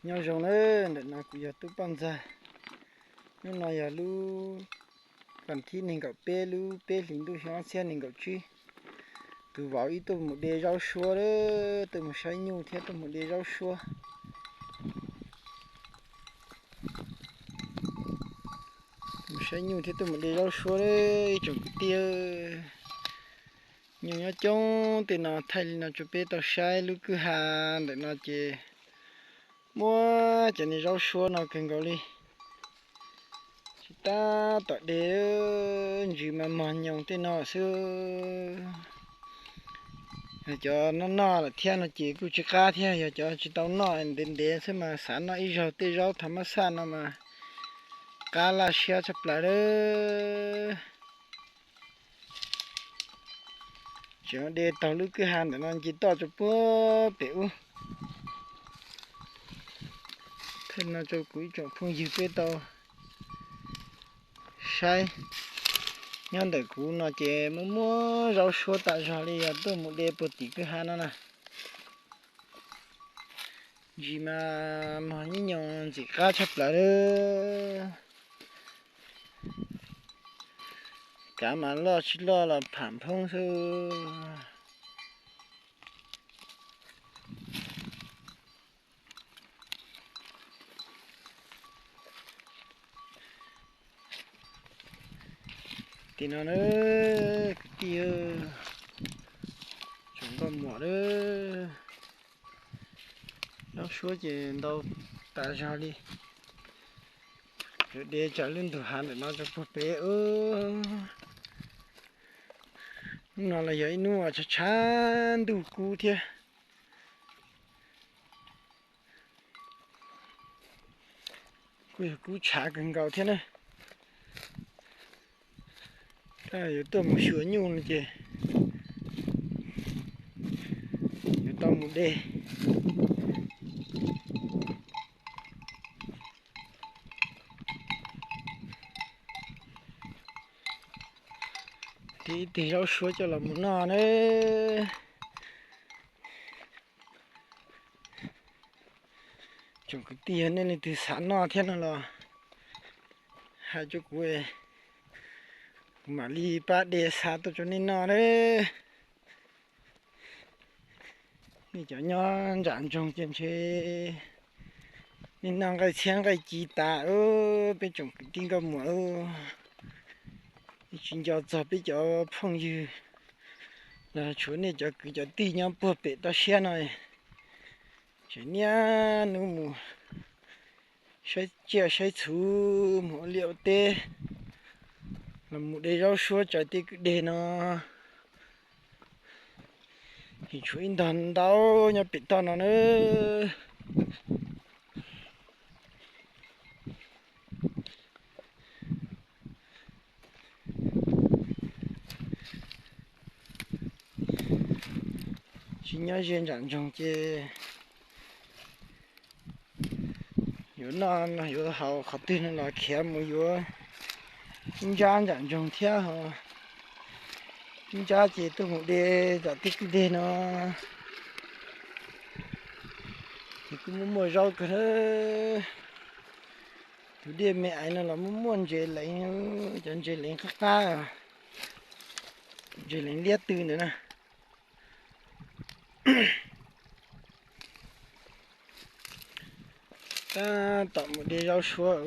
Nyob zoo na, ntawm no kuv yog Tub Poj Ntxawg. Hnub no yog lub vas thib nees nkaum peb lub peb hlis ntuj xyoo ob txhiab nees nkaum tsib. Tus vauv wb tuaj mus de zaub suab, tuaj mus saib nyuj thiab tuaj mus de zaub suab. Mus saib nyuj thiab tuaj mus de zaub suab ib tsoom kwv tij. Nyuj nyob coob tej no, thaij li no rau peb tau saib. Lub kwj ha ntawm no ces muaj cov niag zaub suab no kawg nkaus li. Tsis tab tom de, ntsis mas mog nyoos tej no xwb. Yog cov noj noj lawm thiab no ces kuj tsis qab thiab, yog cov tsis tau noj ntev ntev xwb mas xav noj ib zaug tej zaub thav mab xaj no mas qab laj siab tshaj plaws lawm. Tseem de taug lub kwj ha ntawm no nce toj rau puag pem ub. Thaij no rau kuv ib tsoom phooj ywg peb tau saib. Nyob ntawm kuv no ces muaj muaj zaub suab tas zog li, yog tuaj mus de puag tim kwj ha no na. Ntsis mas mog nyoos ntxim qab tshaj plaws li. Kav mas loj tsis loj los pham nphoob xwb. Tim no na, kwv tij, tsoom nkauj muam lawm. Zaub suab ces ntau tas zog li. Yuav de tsawv lub ntug hav ntawm no rau puag pem ub. Hnub no los yog ib hnub uas tshav tshav ntuj kub thiab. Kuj yog kub tshav kawg nkaus thiab na. Tab yuav tuaj mus xyuas nyuj no ces yuav tau mus de thiab ib teg zaub suab coj los mus noj na. Tsoom kwv tij, yog nej leej twg xav noj thiab no los hais rau kuv, kuv mam li pab de xa tuaj rau nej noj na. Nej cov nyob nram nroog ces ntshe nej noj nqaij txhiab nqaij ci tas, peb tsoom kwv tij nkauj muam, tsis nco txog peb cov phooj ywg los tshuav nej cov kwv cov tij nyob puag pem toj siab no. Tseem niaj hnub mus saib tsiaj saib txhu, mus ua liaj ua teb, los mus de zaub suab tsaws tej kwj deg no. Tseem tshuav ib ntog ntau nyob pem toj no na. Tsis nyob ze nram nroog ces yuav noj yuav haus qhov twg no los khiav mus yuav ib nrab nram nroog thiab ho. Ib nrab ces tuaj mus de tom tej kwj deg no. Ces kuj muaj muaj zaub kawg. Tus dej me aiv no los muaj muaj ntses leev, cov ntses leev qab qab, ntses leev liab tw ntawd na. Tab tom mus de zaub suab.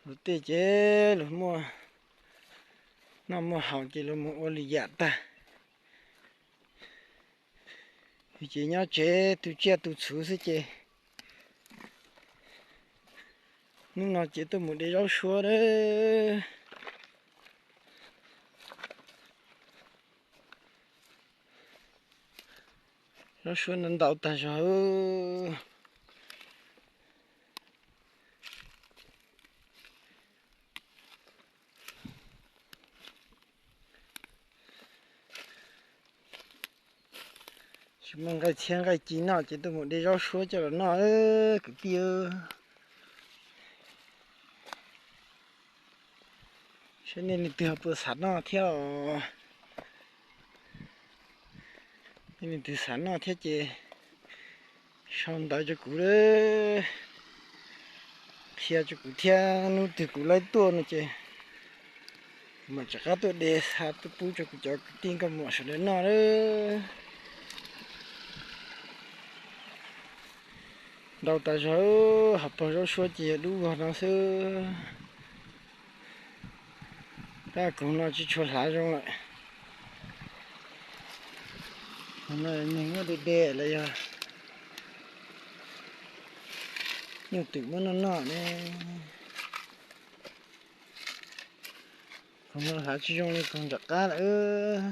Luag tej ces luag muaj noj muaj haus ces luag mus ua lwm yam tag. Ces nyob tsev tu tsiaj tu txhuv xwb ces hnub no ces tuaj mus de zaub suab. Zaub suab no ntau tag zog. Tsis muaj nqaij txhiab nqaij ci noj ces tuaj mus de zaub suab coj los noj kwv tij. Saib nej leej twg puas xav noj thiab os. Leej twg xav noj thiab ces sau ntawv rau kuv, qhia rau kuv thiab, hnub twg kuv laib tuaj no ces kuv mam rov qab tuaj de xa tuaj pub rau kuv cov kwv tij nkauj muam sawv daws noj lawm. Ntau tas zog, hauv paus zaub suab ces yog dub vog no xwb. Tab koog no tsis tshua hlav zoo lawm. Koog no neeg muab de de los yog nyuj twm muab noj noj ne. Koog no hlav tsis zoo li koog nram qab lawm.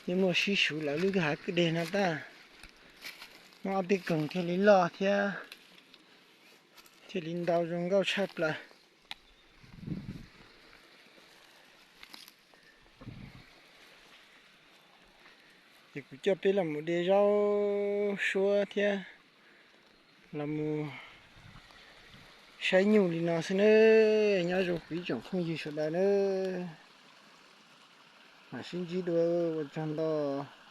Yeej muaj sib suv lawv lub hav kwj deg no tag, muaj ob peb koog thiaj li loj thiab thiaj li ntau zoo nkauj tshaj plaws. Ces kuv coj peb los mus de zaub suab thiab los mus saib nyuj li no xwb nawb. Nyob zoo kuv ib tsoom phooj ywg sawv daws nawb, mam sib ntsib dua, ua tsaug ntau.